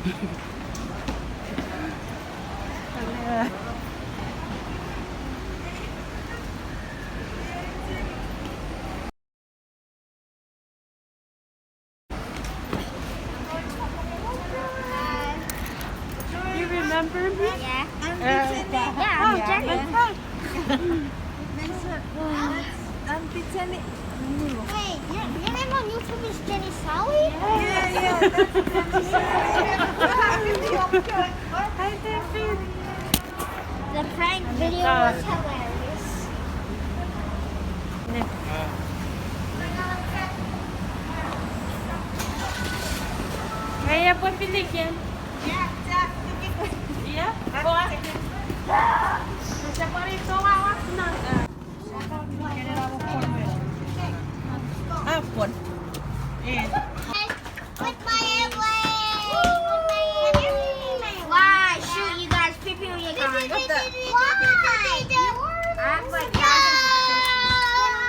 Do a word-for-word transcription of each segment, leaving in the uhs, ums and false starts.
You remember me? Yeah. Uh, yeah, I'm Jenny. Wait, your, your name on YouTube is Jenny Sally? Yeah, yeah, that's Jenny Sally. Hi, David. The prank video was hilarious. Hey, apa pilihan? Iya, kua. Siapa itu awas nang? Apun. Eh. With my airplane! With my airplane! Why? Shoot, you guys. Pew, pew, you guys. What the? Why? I have, like, thousands of pictures.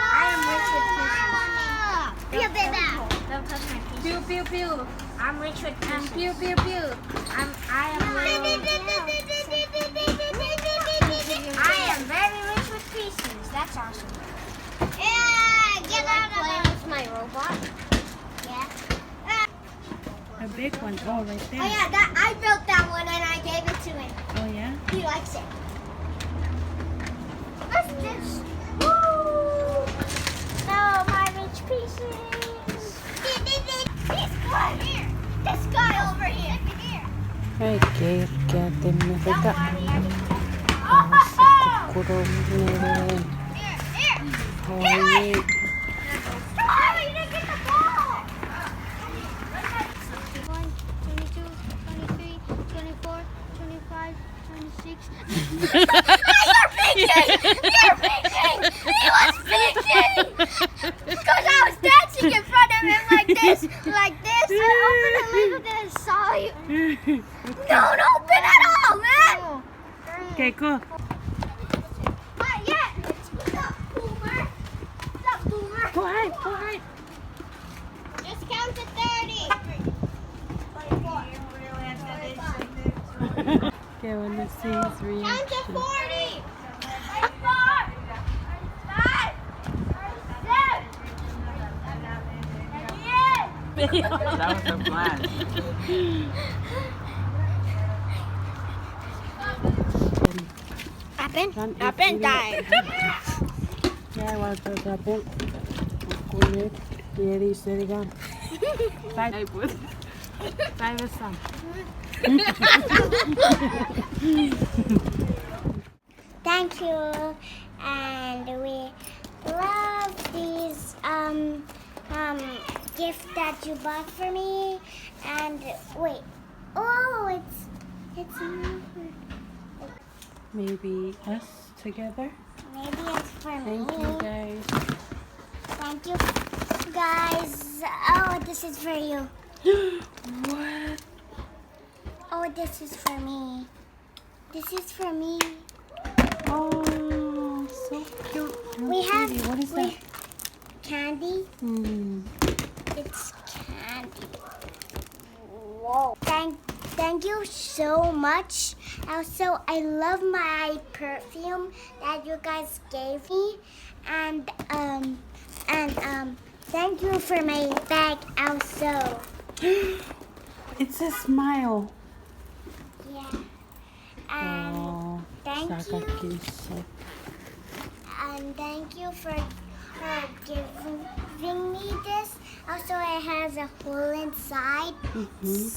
I am rich with pictures. Don't touch my pieces. Pew, pew, pew. I'm rich with pieces. Pew, pew, pew. I'm, I am rich. I am very rich with pieces. That's awesome. Yeah, get out of the— Playing with my robot? Yeah. A big one. Oh, right there. Oh, yeah, that, I built that one and I gave it to him. Oh, yeah? He likes it. What's this? Woo! Oh, my rich pieces. This guy here. This guy over here. Right here. Don't worry, I can— Oh! Here, here. Here, here. Oh, you didn't get the ball. One, twenty-two, twenty-three, twenty-four, twenty-five, twenty-six. You're peeking! You're peeking! He was peeking! Because I was dancing in front of him like this, like this. I opened the lid and I saw you. Don't open at all, man! Okay, go. Not yet. What's up, Boomer? What's up, Boomer? Go ahead, go ahead. Just count to thirty. Okay, when the scene's real. Count to forty. Twenty-four. Twenty-five. Twenty-six. Twenty-eight. That was a blast. Apen, apen time. Yeah, well, so apen. Kulit, kiri, serigan. Five. Five is some. Thank you. And we love these, um, um, gift that you bought for me. And wait. Oh, it's, it's Maybe us together. Maybe it's for me. Thank you, guys. Thank you, guys. Oh, this is for you. What? Oh, this is for me. This is for me. Oh, so cute. What is that? Candy. Mm. It's candy. Whoa. Thank, thank you so much. Also, I love my perfume that you guys gave me. And, um, and, um, thank you for my bag also. It's a smile. Yeah. And thank you. And thank you for, for giving me this. Also, it has a hole inside. Mm-hmm.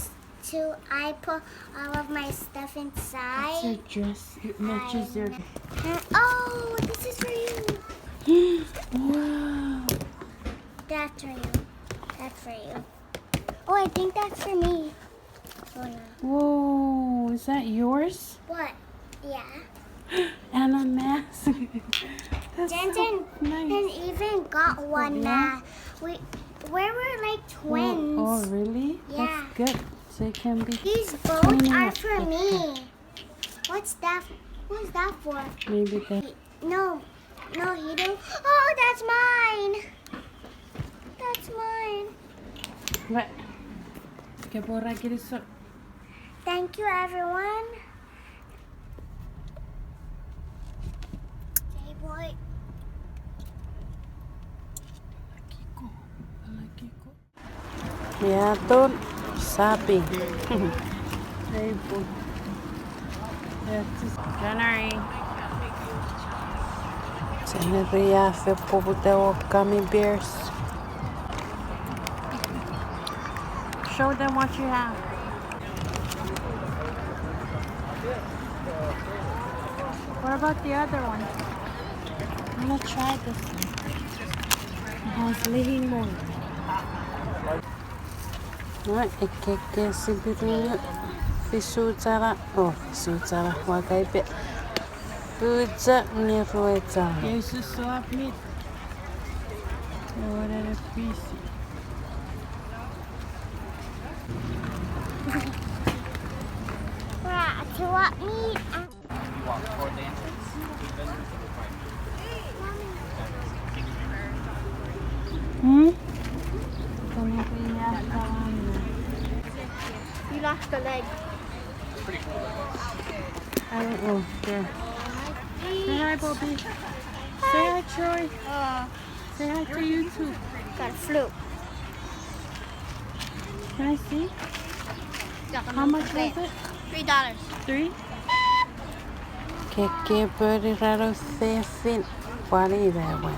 So I put all of my stuff inside. It's your dress. It matches your— Oh, this is for you. Wow. That's for you. That's for you. Oh, I think that's for me. Oh, no. Whoa, is that yours? What? Yeah. And a mask. That's so nice. Jensen even got one mask. We, we were like twins. Oh, really? Yeah. That's good. So it can be— These both are for me. What's that? What's that for? Maybe the— No. No, he didn't. Oh, that's mine. That's mine. What? Ke pora kinisou. Thank you, everyone. J-boy. Ia ton shopping. Ei pun. January. January a fen poputa ewe gummy bears. Show them what you have. What about the other one? I'm gonna try this one. It has limon. Ua ekkei sipiringu, fisu chana, oh, fisu chana, ua kaipe. Fucha nge rue chana. Yes, so meat. Ua nene pisi. Ua, do you want meat? Hmm? You lost a leg. I don't know. There. Say hi, Bobby. Say hi, Troy. Say hi to YouTube. Got a flu. Can I see? How much was it? Three dollars. Three? Keke pori rano fefin. Pwari rewe.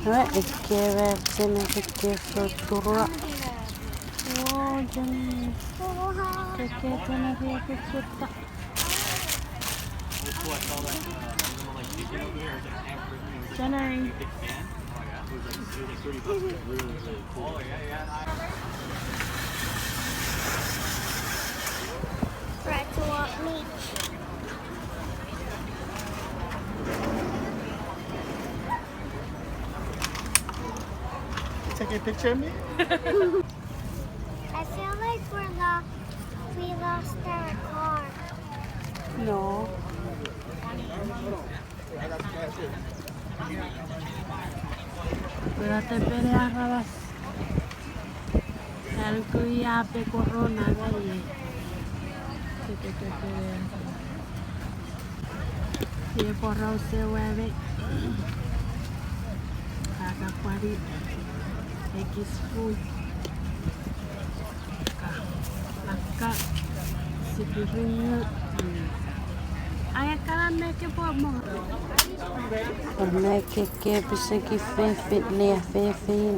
Ewe ekkei chen ekkei foturua. Oh, Jenny. Keke chen ekkei foturua. Jenny. Right to walk me. Take a picture of me? I feel like we're lo-, we lost our car. No. Pwe atepele aramas. Aluku ia pe corona ngai. Tetetepele. Ie porause weme. Kaka pwari. Ekis pun. Akka, akka, sipiringu. Ai akkana meke pwe mo. Pwe meke ke piseki fefin ne fefin.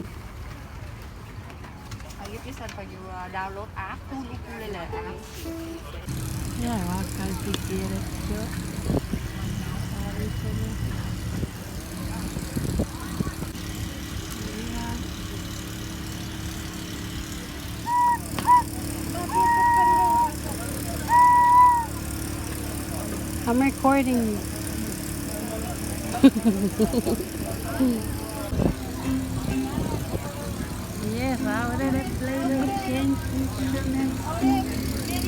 Ai pisan pa you, uh, download app, tulu kulele app. Yeah, wa kai pikire jo. I'm recording you. Yes, I already play the game instruments.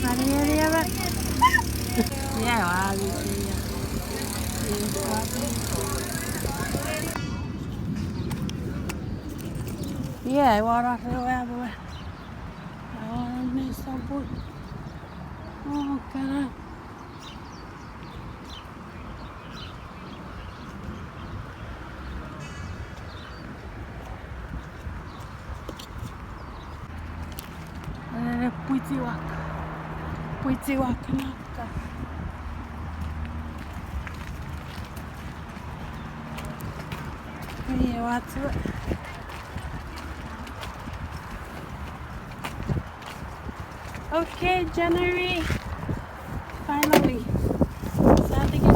Are you ready? Yeah, well, yeah. Yeah, I wanna feel everywhere. I wanna miss a book. Oh, God. Ere pwitiwak. Pwitiwak naka. Ie, watsu. Okay, January. Finally. Sa tiki.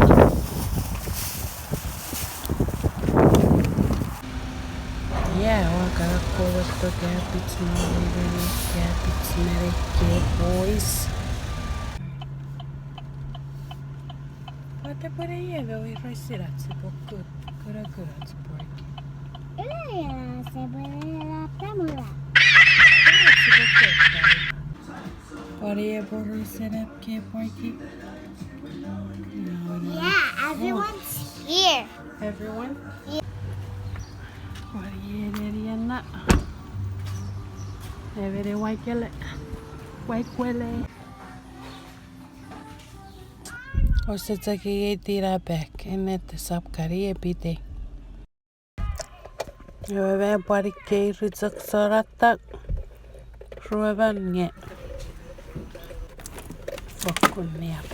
Yeah, ua kan kowoto cabbage mori, cabbage mori ke boys. Pwata pwere ie ewe iroisin ach sipwe kuna, kuna, kuna ach pork. Ina ia sepwe ena tamula. Ina sipwe kuna. Pwari e poro set up ke pork. No, no. Yeah, everyone's here. Everyone? Yeah. Pwari e neniena. Emon e waikele. Waikwele. Ouse chok iei tina back, ennet esap kani epitei. Ewe me pwan ikei ru chok sonatak. Ruemon nge. Fokkun niap.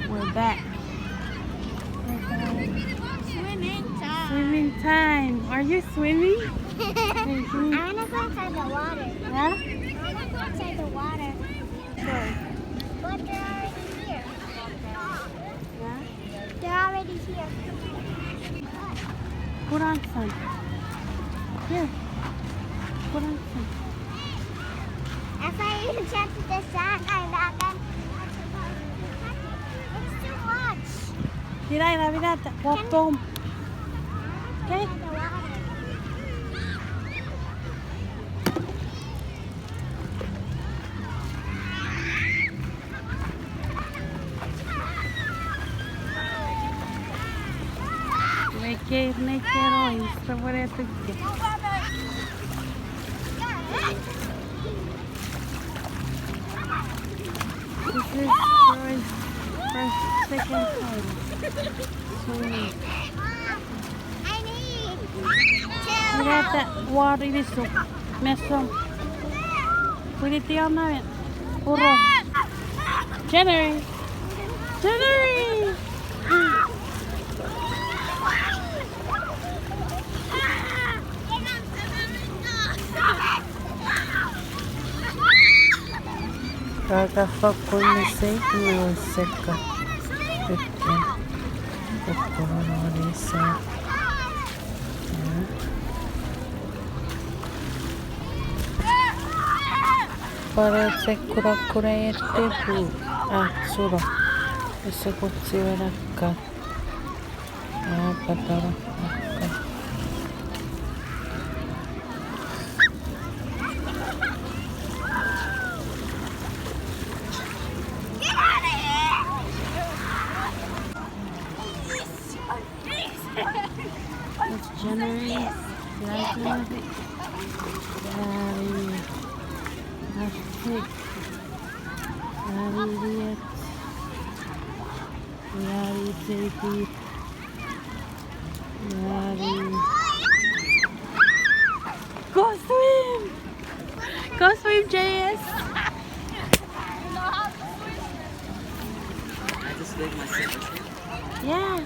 We're back. Swimming time. Swimming time. Are you swimming? I wanna go inside the water. Huh? I wanna go inside the water. Sure. But they're already here. Yeah? They're already here. Put on some. Here. Put on some. If I even touch the sand, I'm not gonna. It's too much. Ina, ina, ina, walk home. Okay? Make it, make it all. This is Troy's first, second time swimming. Ina ta wari inisuk. Mesom. Pwiniti anamen. Uro. January. January. Kaka fokkun nisei me seka. Ikken. Fokkun nisei. Pwan ese kuna kuna ete pu. Ah, suro. Ese kutsi wenakka. Ah, patara. It's January. January. Arctic. January. January. Go swim! Go swim, J S! I just lick myself. Yeah.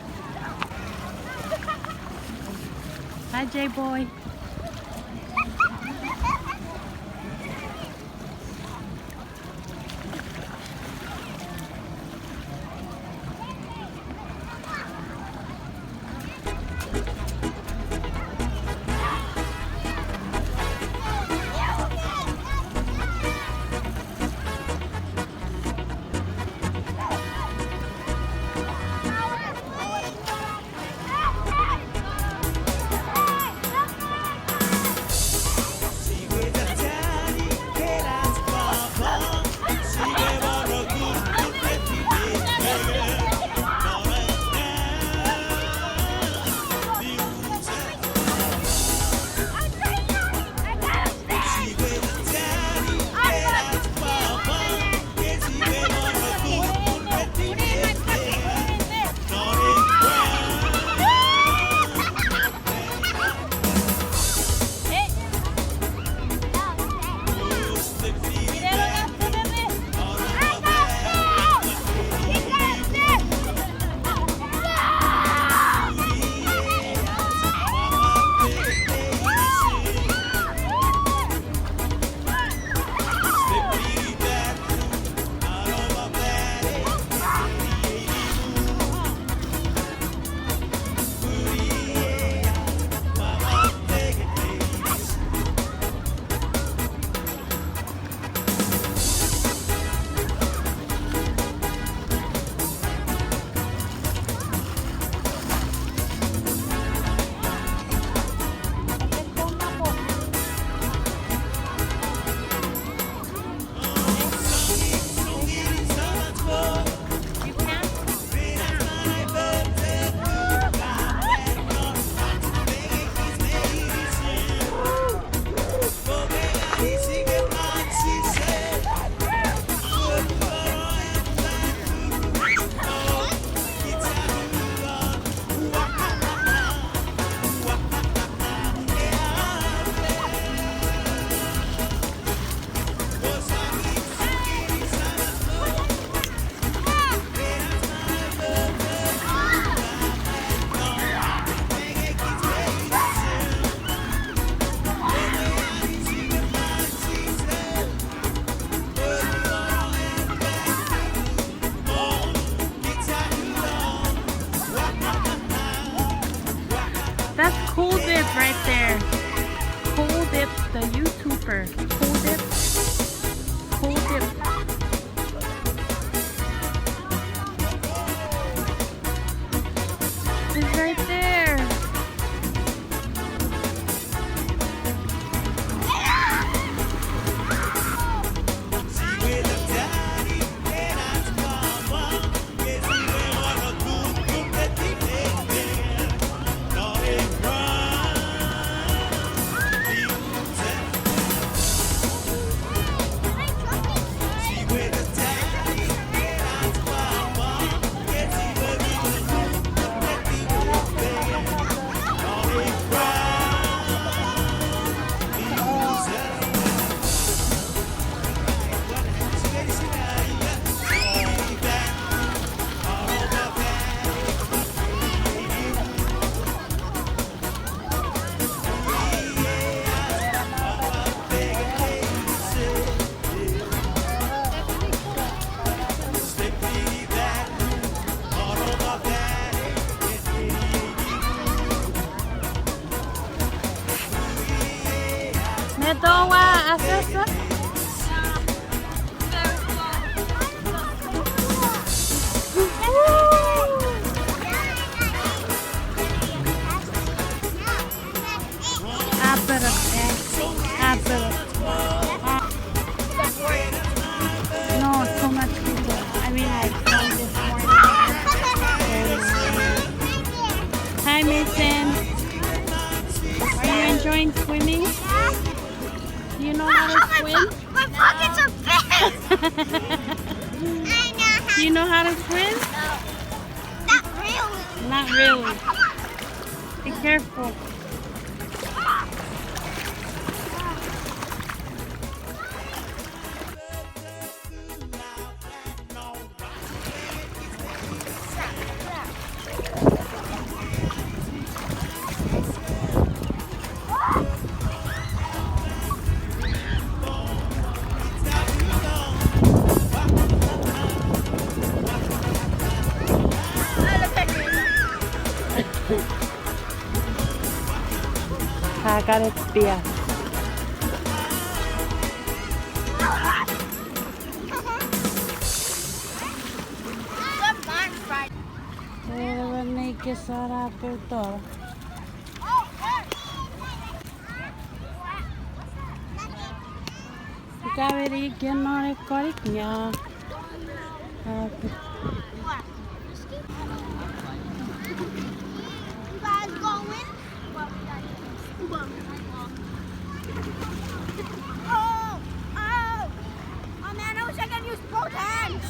Hi, J boy. That's Cool Dip right there. Cool Dip, the YouTuber. Cool Dip. Cool Dip. It's right there. Met oua asese? Apple. Apple. No, too much people. I mean, like, from this morning. Hi, Mason. Are you enjoying swimming? You know how to swim? My pockets are big. I know how. You know how to swim? No. Not really. Not really. Be careful. I got its beer. Ewe nei kesana peuto. Ika meni ken non ekkonik nia. You guys going? Oh, oh. Oh man, I wish I could use both hands.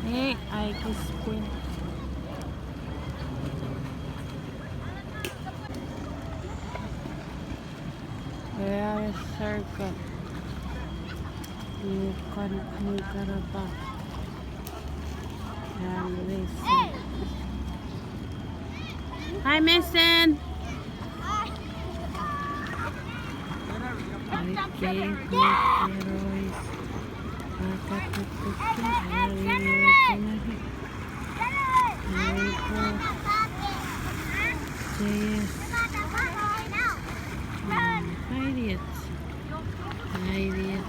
Ei, ai kis kuin. Where is circle? You can, you can about. And this. Hi, Mason. Okay, good boys. Idiot. Idiot.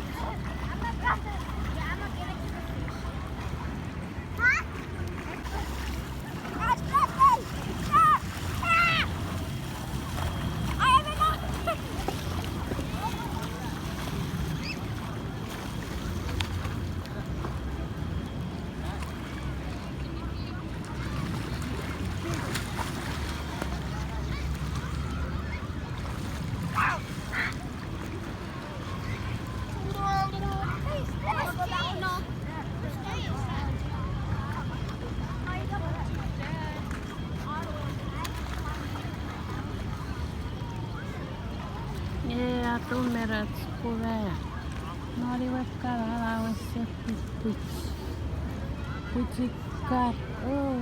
Tumerach kuna. Nori wekka nana wese pwich. Pwichikar. Oh.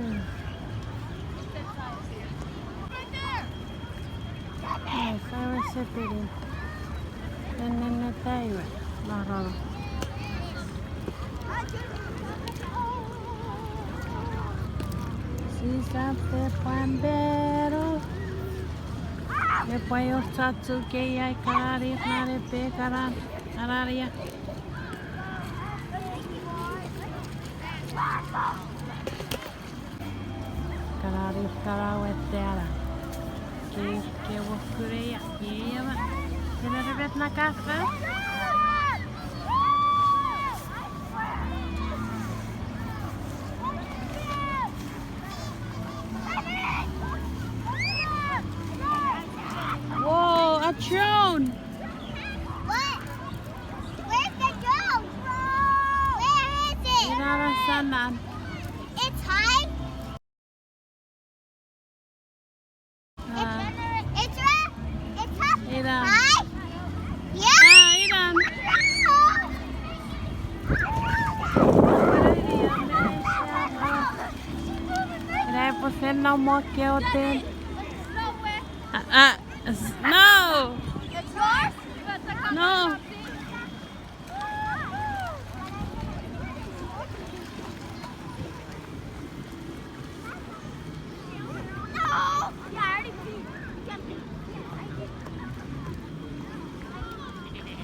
Yes, I was sipping. And then the time. Marara. Sisap te pwan bero. Ne pwan yo chachu kei ai kari nane pe karan. Kararia. Kararia, kararia wetara. Ke, ke wokureia, ke yema. Kena rebet na kafa. Whoa, a drone! What? Where's the drone? Where is it? Ina na sanan. It's high? Ah. It's, it's, it's up high? Ina. Yeah? Ah, ina. Ina, epwe fen no mo keoten. Ah, ah, s-, no! It's yours? No.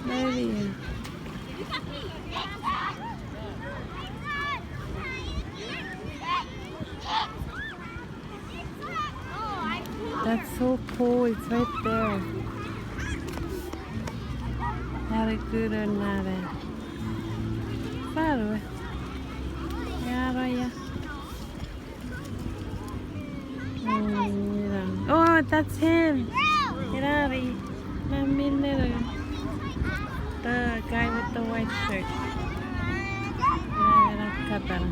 Maybe. That's so cool. It's right there. Are kuro nare. Far away. Yaro ya. Mm, yeah. Oh, that's him. Irari. Naminero. The guy with the white shirt. Ira, ira, katara.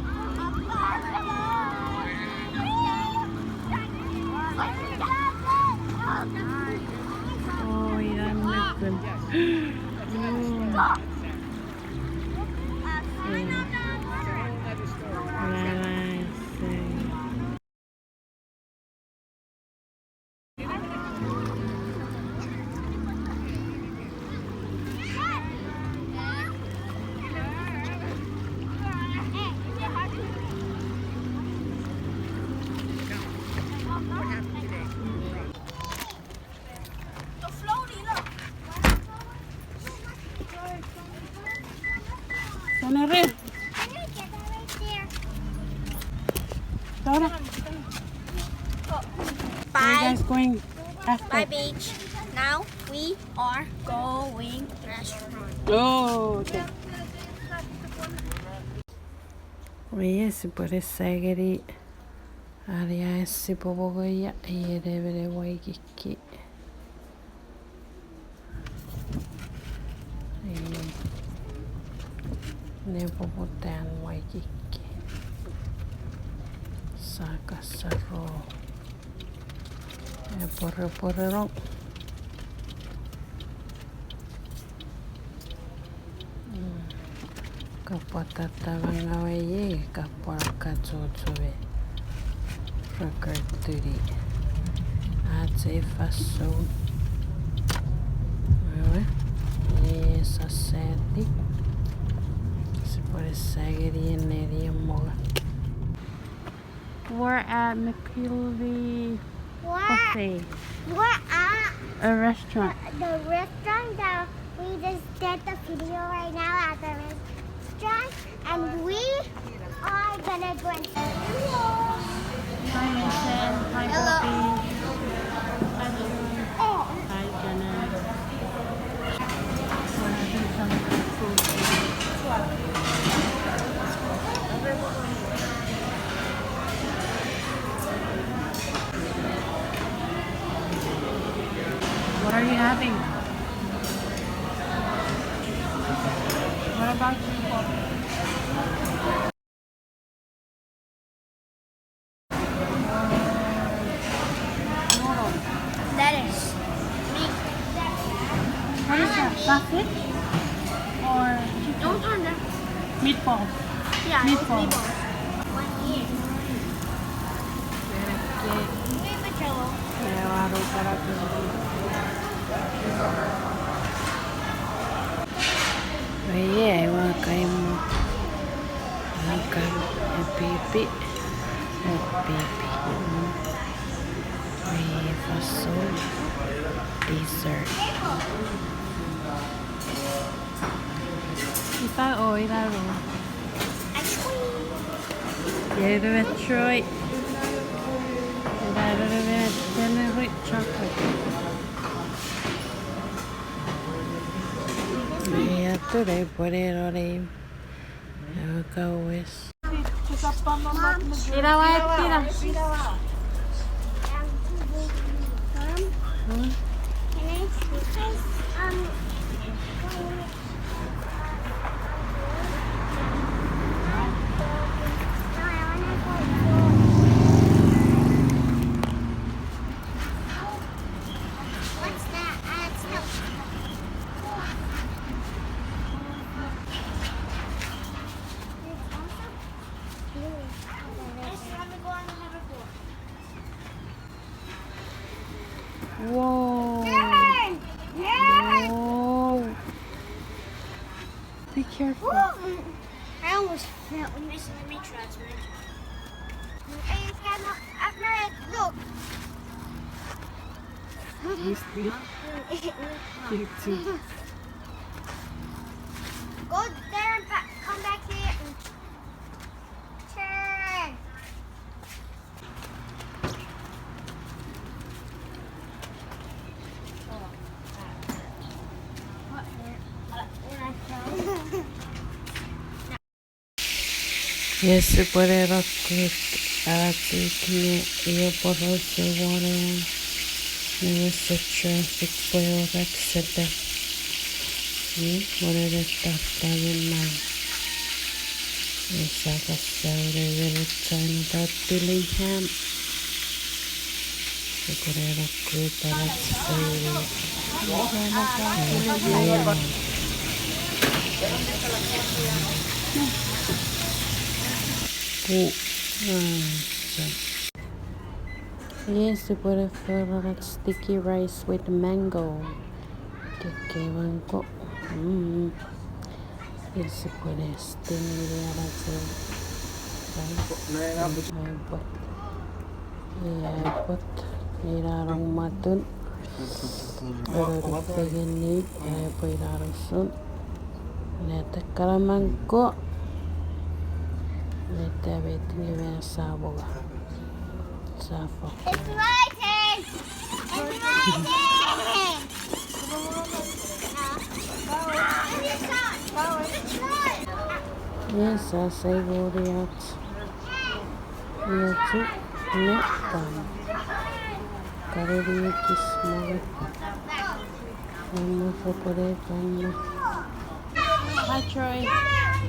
Oh, ira nukun. No. Yeah. Ira, ira, ira. Tenere. Dora. Where you guys going after? Bye beach. Now we are going restaurant. Oh, okay. Yes, but it's sagety. Aria esi popokoia, iere bere waikiki. Ei, ne poputan waikiki. Saka saro. E pore pore rong. Mm. Kapwa tata mangawe iei, kapwa kachocho me. Record tuni. Ach ei fansoun. Ewe. Ei sasati. Sipwe sageni neni mongo. We're at McKinley We're, Cafe. We're at a restaurant. The, the restaurant that we just did the video right now at the restaurant, and we are gonna drink. Hi, Mason. Hi, hello. Poppy. Hi, June. Oh. Hi, Jenna. Wanna do some food? What are you having? What about you, Bob? Lettuce. Me. What is that? Sausage? Or chicken? Those are the meatballs. Yeah, those meatballs. Meatballs. One here. Wait, Marcello. Yeah, I don't gotta do it. Oi, ua kaimo. Ua kaimo, e pipi. E pipi. Mm. Oi, fason. Dessert. Ita o ina ro. Iei we Troy. Ina ro we Tenerife chocolate. Ia, ture pore ro nei. Io, kawes. Mom, ira wa ira. Mom, hmm? Can I, um, no, I wanna go. What's that? Uh, it's not. Whoa. Turn! Turn! Whoa. Be careful. Ooh, I almost fell. Let me, let me try, let me try. Hey, it's got no, I've never, look. You still? Me too. Go there and back, come back here and turn. Yes, sipwene rocket, ach sipwene, io poro se wone, ne wese traffic pwe orak seta. Ni, wone ne tata yena. Esaka saure wene China ta Dillingham. Sipwene rocket, ach sipwene. Yes, sipwene fori ach sticky rice with mango. Keke mango. Mm. Yes, sipwene sting iri anache. Airport. Airport. Ina rong matun. Oro pegeni, epwe ina rong sun. Nete karamanko. Nete betingi me saboga. Safo. It's my turn. It's my turn. Yes, a sei goriach. Iochu, no, tan. Kareri ekis moro. Amo fopore tan. Hi, Troy.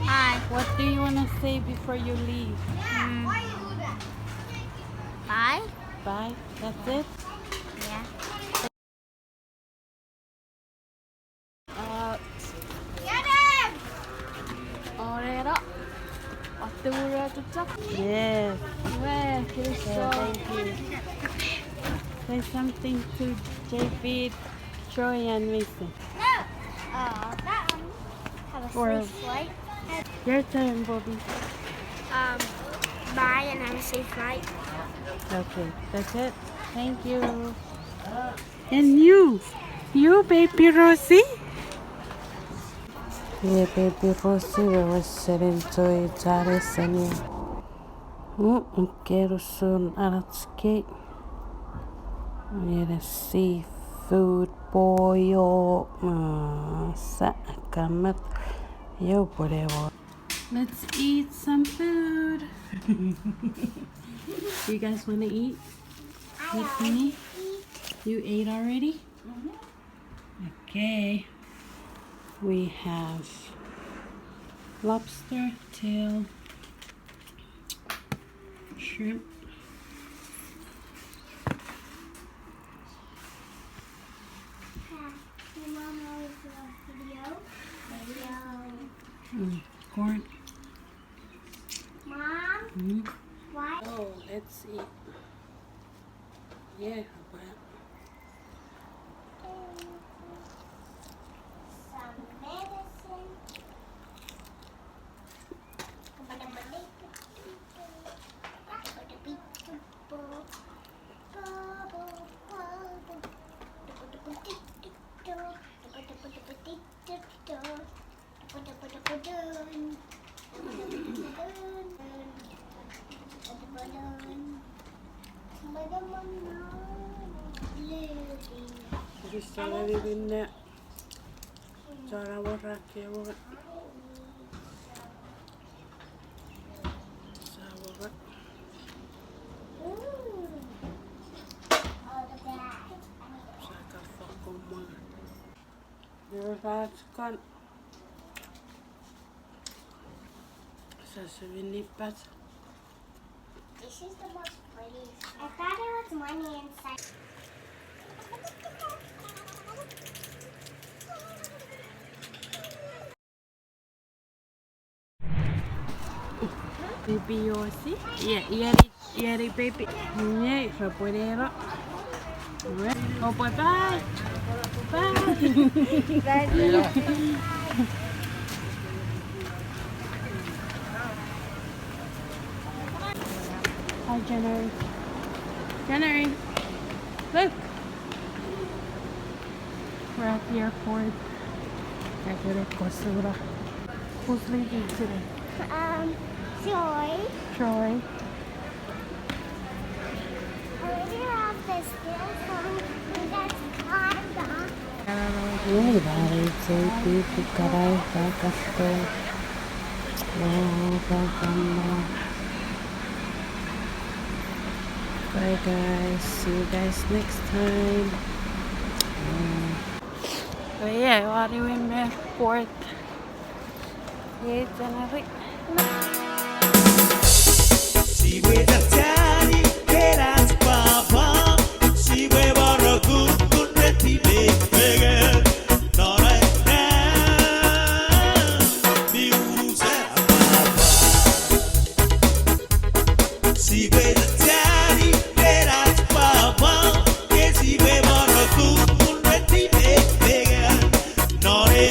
Hi. What do you want to say before you leave? Mm. Bye. Bye. That's it? Yeah. Uh, Orera. Yes. Well, yeah, so thank you. Say something to J P, Troy, and Mason. No. Uh, that one. Have a safe flight. Your turn, Bobby. Um, bye and have a safe flight. Okay, that's it. Thank you. And you, you, baby Rosie? Yeah, baby Rosie, we were sitting to each other, and you. Mm, okay, soon, let's get. Yeah, the seafood boil. Mm, sa kamat. Yo, whatever. Let's eat some food. You guys wanna eat? With me? You ate already? Mm-hmm. Okay. We have lobster tail, shrimp. Yeah, you wanna Mm, corn. Mom, mm, why? Oh, let's eat. Yeah, but some medicine. Sisa weli minne. Sara wara kewa. Sa wara. Sa ka fokkun mwa. Never thought kon. Sa seven eight. This is the most prettiest. I thought it was money inside. Baby Yossi. Yeah, yeah, yeah, baby. Yeah, so put it up. Oh, bye bye. Bye. Bye. Hi, Jenner. Jenner, look. We're at the airport. We're gonna go soda. Who's leaving today? Um, Joy. Joy. Anyway, guys, so we could cut out that after. Bye, guys. See you guys next time. Mm. Oh, yeah, what do we make for it? Sipwe tachani, keras papa, sipwe poro kukkun reti me megen, nore ra, mi unusa papa. Sipwe tachani, keras papa, ke sipwe poro kukkun reti me megen, nore